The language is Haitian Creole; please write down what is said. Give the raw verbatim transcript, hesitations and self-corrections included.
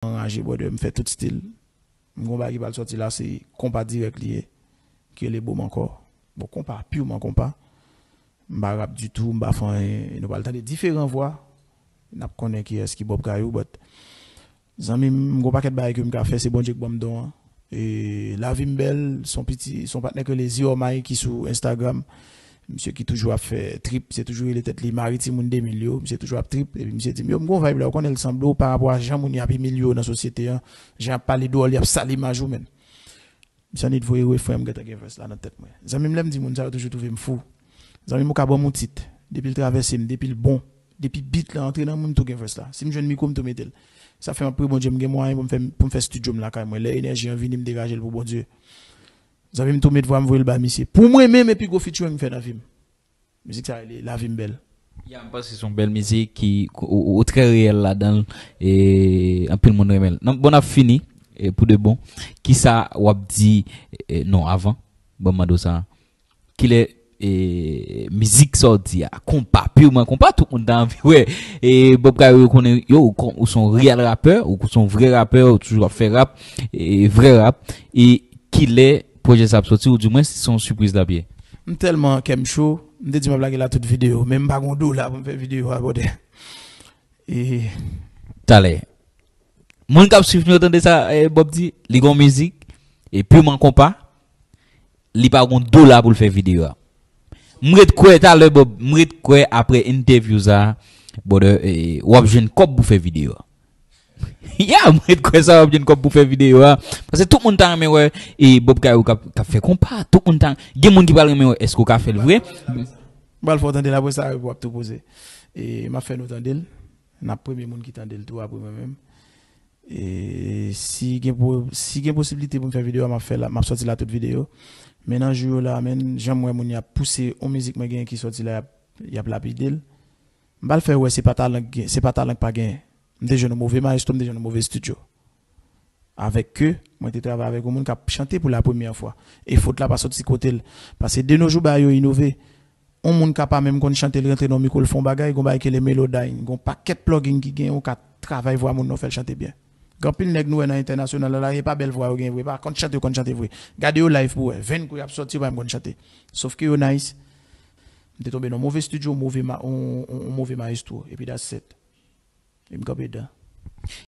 anraje, brother, m fè tout stil. M gon bagay ki pral sòti la, se konpa dirèk li ye, ki rele Bo m ankò. Bon, konpa, piman konpa. M pa rap ditou, m pa fè anyen. Nou pral tande diferan vwa. N ap konnen kiyès ki Bob Kayou, but zanmi m, m gon pakèt bagay ke m ka fè, se Bondye k ban m don an. E lavi m bèl, se yon piti, se yon patnè ke le Ziormay ki sou Instagram. Misye ki toujou ap fè trip, misye toujou rele tèt li mari timoun de mil yo, misye toujou ap trip, epi misye di m, yo, m gon vibe la, ou konnen l sanble w parapò a jan moun y ap imilye w nan sosyete an, jan y ap pale dwòl, y ap sal imaj ou, menn. Misye annik voye refren, m gentan gen verse la nan tèt mwen. Zanmi m, lè m di moun sa, yo toujou twouve m fou. Zanmi m, ou ka ban m yon tit. Depi l travèse m, depi l bon, depi beat la antre nan moun, m tou gen verse la. Si m jwenn mikwo, m tou mete l. Sa fè m ap priye Bondye, m gen mwayen pou m fè, pou m fè studio m lakay mwen. Lè enèji an vini, m degaje l pou Bondye. Zanmi m tou met vwa m voye l bay misye. Pou mwen menm, epi gwo featuring m fè nan vi m. Mizik sa rele Lavi m bèl. Ya, m panse se yon bèl mizik ki, ou, ou, ou trè reyèl ladan l, e anpil moun renmen l. Non, bon, n ap fini, e pou de bon. Kisa w ap di, e, non, avan, bon, m mande w sa. Kilè, e, mizik sa w di a, konpa, piman konpa, tout moun ta anvi wè. E Bob Kayou, yo konnen, yo, ou kon-, ou se yon reyèl rapè, ou se yon vrè rapè, ou toujou ap fè rap, e vrè rap. E kilè pwojè sa ap sòti, ou di mwen se yon sipriz l ap ye? M tèlman kè m cho, m te di m ap lage la tout videyo, men m pa gon dola pou m fè videyo a, brother. E talè. Moun k ap swiv nou, yo tande sa, e, Bob di, li gon mizik, e piman konpa, li pa gon dola pou l fè videyo a. M ret kwè talè, Bob, m ret kwè apre entèvyou sa, brother, e, w ap jwenn kòb pou fè videyo a. Ya, m ret kwè sa, w ap jwenn kòb pou fè videyo a. Paske tout moun ta renmen wè, e, Bob Kayou k ap, k ap fè konpa. Tout moun ta, gen moun ki pral renmen wè, èske w ka fè l vre? M pral fè w tande l apre sa, w ap tou poze. E m ap fè nou tande l. N ap premye moun ki tande l tou apre mwen menm. E si gen po-, si gen posiblite pou m fè videyo a, m ap fè la, m ap sòti la tout videyo. Men nan jou yo la, menn, jan m wè moun y ap pouse yon mizik mwen genyen ki sòti la, y ap, y ap lapide l. M pral fè wè se pa talan k gen, se pa talan k pa genyen. M te jwenn yon move maestro, m te jwenn yon move estidyo. Avèk ke mwen te travay avèk yon moun k ap chante pou la premyè fwa. E fot la pa sòti kote l. Paske de nos jours, bagay yo inove. Yon moun ka pa menm konn chante, l rantre nan mikwo, l fè yon bagay, gon bagay ki rele Melodyne, gon pakèt plugin ki gen, ou ka travay vwa moun nan, fè l chante byen. Gen anpil nèg nou wè nan entènasyonal la, e pa bèl vwa yo gen vre, pa konn chante, yo konn chante vre. Gade yo live pou wè, venn kou y ap sòti, yo pa menm konn chante. Sòf ke yo nice. M te tonbe nan move estidyo, move ma-, on, on, on move maestro, epi that's it. E m kanpe dan.